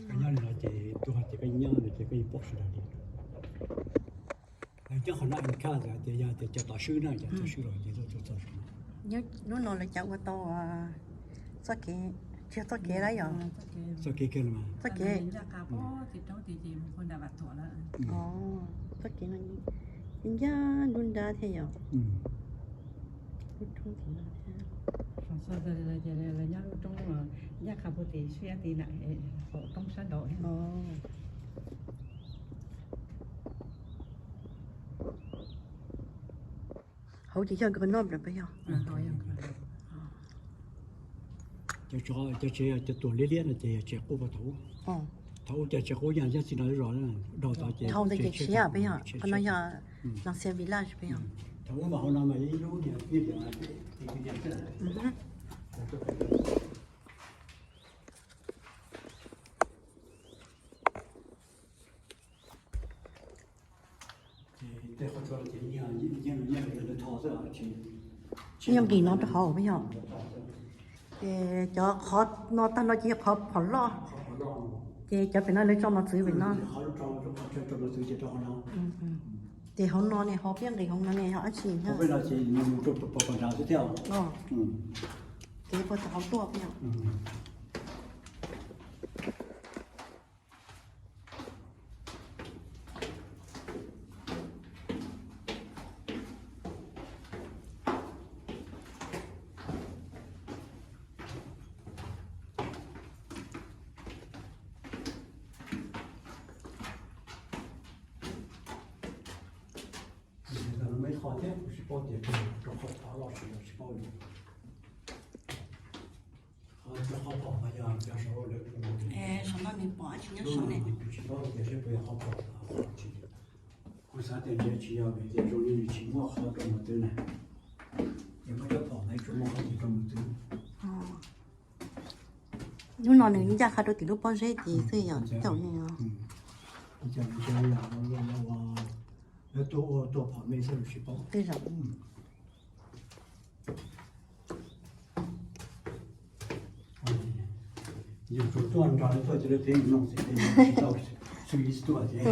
Koj nyob li no ces tuaj hais tias koj nyob no ces koj yeej paub sawv daws li. Lawv nyob qhov no en cas tias yog tias cov tom swb na, cov tom swb los ces tuaj txog saum no. Hnub no lawv cas ua tau txoj kev, tsis yog txoj kev lawm yom? Txoj kev kiag los mas. Txoj kev. Txoj kev no ncaj nruab nrab thiab yom? Lub roob tim no thiab. Lawv nyob lub roob ncaj qha puag tim siab tid na, qaum roob sab nraud. Hauv ces yog nkawd noj lawm puas yog? Cov tsev, cov tuam liab liab no ces yog tsev qub puag thaum ub. Thaum ub cov tsev qub yog nyob txij no zos, dhau tod ces. Thaum ntawd ces tshiab puas yog? Qhov no yog Lancias Village puas yog? Thaum ub mas hauv no mas ib lub niag pib. Nyob nqis no rau hauv puas yog? Ces cov qhov no tag no ces yog qhov phom loj. Ces cov pem no lawv tso mos txwv pem no. Ces hauv no ne, hauv peb nqis hauv no ne yog dab tsi thiab? Kev puag thaum hauv tuaj puas yog? Muaj ib qho thiab kuv tsis paub tias rau qhov loj tsis paub li. Saum no nws pom dab tsi nyob saum ne? Kuv xav tias ntshe tsis yog vim tias zoo li nws tsis muaj qhov rau mus twv na. Ces muab cov phom ntawd tsuas muaj qhov rau mus twv. Hnub no nws ncaj qha rau tim lub pob zeb tid xwb yom, caum ne. Lawv tuaj ua tuaj phom me xwb los tsis paub. Tej zaum. Yus tsuas tuaj nrog lawv tuaj ces lawv pheej mloog xwb, tsis tau xwb ib tuaj thiab.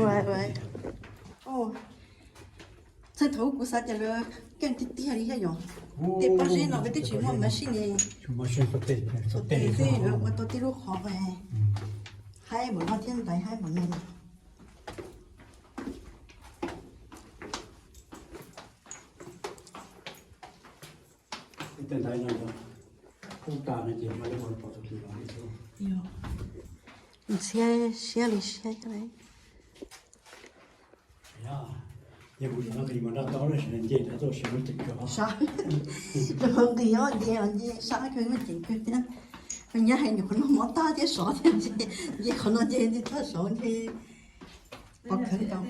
Txhais thaum ub kuv xav tias lawv keej tiag tiag li thiab yom. Tej pob zeb no peb twb tsis muaj machine ne. Txhais tes xwb lawv ua tau tej lub qhov haib npaum no thiab ntaiv haib npaum no. Tej ntaiv no yog kub tas no ces mas yuav ua pom tau tus los li xwb. Siab, siab li siab thiab. Yog kuv yog no nqis mas nrog tau lawm sis nce rov tuaj sis lub ceev kawg. Sab, nqis os, nce os, nce sab kawg, lub ceev kawg thiab. Nyab hais nyuam qhuav noj mov tag thiab sov thiab nce, nce qhov no nce nce txog saud nce. Pov khawv tau.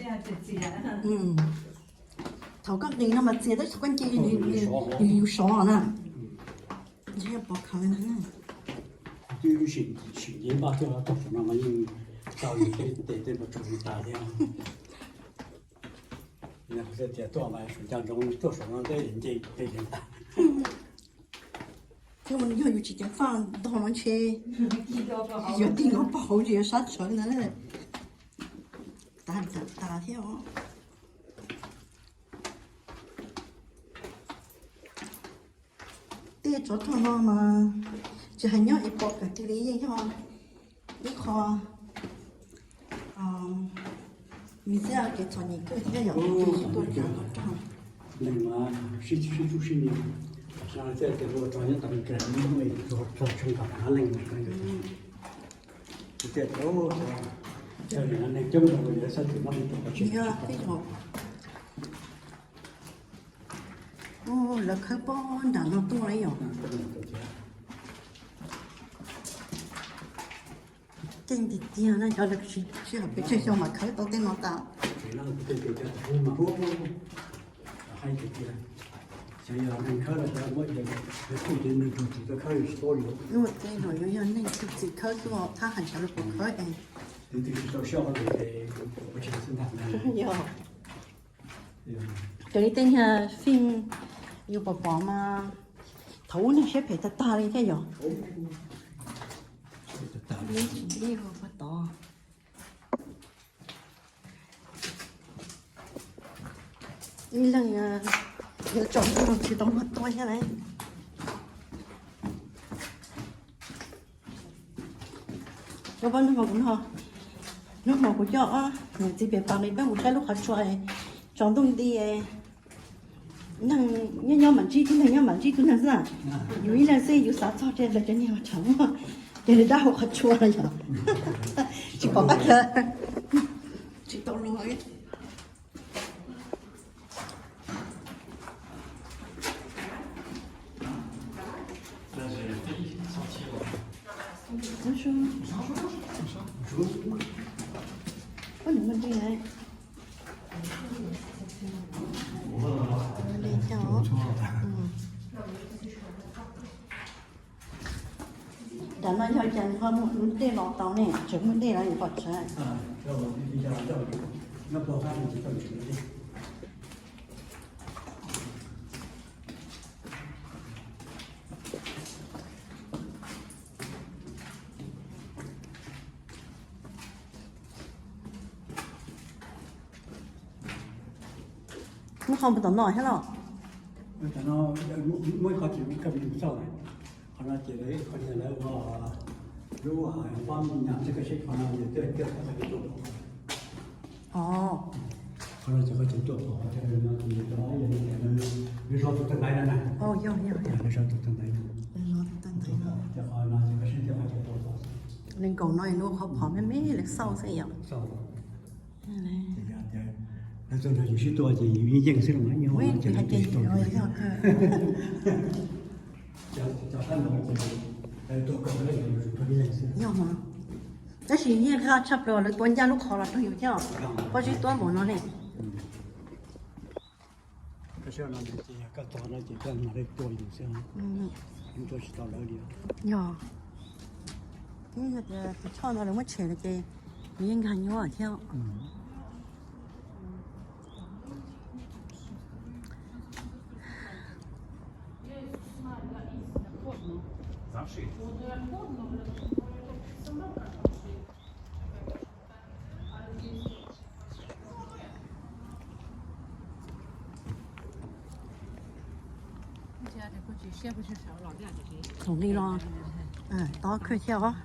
Thaum koj nqis no mas txias tab sis koj nce nws yus sov na. Ntshe yog pov khawv ntag. Twb sim nce npaj tuaj txog saum no mas yeej tau yus tej tes tej npau tsuag tas thiab. Yog tias tuaj mas sum ncaj ntsoov tuaj saum no nte nce tej yeej tas. Thiab mas yog yus tsis ceev faj ntog no ntshe yuav tig no pov hauv ntshe yuav sab tshawv ntag. Tas tas tas thiab os. Tej tsov rog no mas tsis hais nyob es pom kawg twg li yeej yog ib qho mis xia kev txom nyem kawg thiab yom, tus tuaj tsov rog. Neeg mas sib sib tsuj sib ni, xyov tias ua rog nyob tom Meskas muaj ib tug rog tsoo kam av leej. Tias neeg coob rau yog xab tus muab li rau qhov tseem. Lawv khawb pob nram no tuaj yom. Keej tiag tiag na, cov sij hawm peb tsawg xyoo mas khawb tau tej no tas. Xyov yog neeg khawb los cov muab kuj ces neeg tug txiv tau khawb tsis paub li. Tej no yuav yog neeg tug txiv khawb xwb, thab hais sawv daws puas khawb es. Yog. Raws li tej niag fij yus pom pom mas thaum ub neeg siab phem tag tag li thiab yom. Ib leeg yuav tsaus ntuj tsis tau luag tua thiab lauj. Koj paub hnub hmo kuv no, hnub hmo kuv coj ob niam txiv pem pas li peb mus saib lub qhov tsua, tsaus ntuj nti, neeg nyob nyob mam ntsib tib neeg, nyob mam ntsib tib neeg xwb na. Yus ib leeg xwb yus xav txog tias lawv cov niag mas tshav muaj, ces lawv dab hau qhov tsua no yog tsis pom qab kawg, tsis tau luag. Nram no yog cas ho muaj dej los tau ne, tseem muaj dej los yuav pom tsev. Muab qhov mus tom no thiab los? Muab qhov mus tom no, qhov no ces lawv ua lub pab nyam xwb, koj seb qhov no yog tiaj tiaj qhov no ces tuaj pom. Qhov no ces koj tseem tuaj pom, lawv zov tus tag ntaiv no na. Lawv zov tus tag ntaiv no. Ces qhov no ces koj seb tiaj qhov ces tuaj pom. Nees nkaum no lub qhov phom me me lawv xauj xwb yom. Lawv tuaj nrog yus sib tua ces yus yeej yeej xwb los mas, yog hais tias yus tsis tua yus. Yog mas. Tab sis yeej qab tshaj plaws lawv tua ncaj lub qhov los rau yus thiab os. Pob zeb tuab npaum no ne. Koj seb no ces yog koj txog no ces koj mam li tua yus xwb, yeej tua tsis tau lawv li. Yog, yog tias tus choj no lawv muab tshem no ces nws yeej nkag nyuaj thiab. Thaum li los tob kawg thiab os.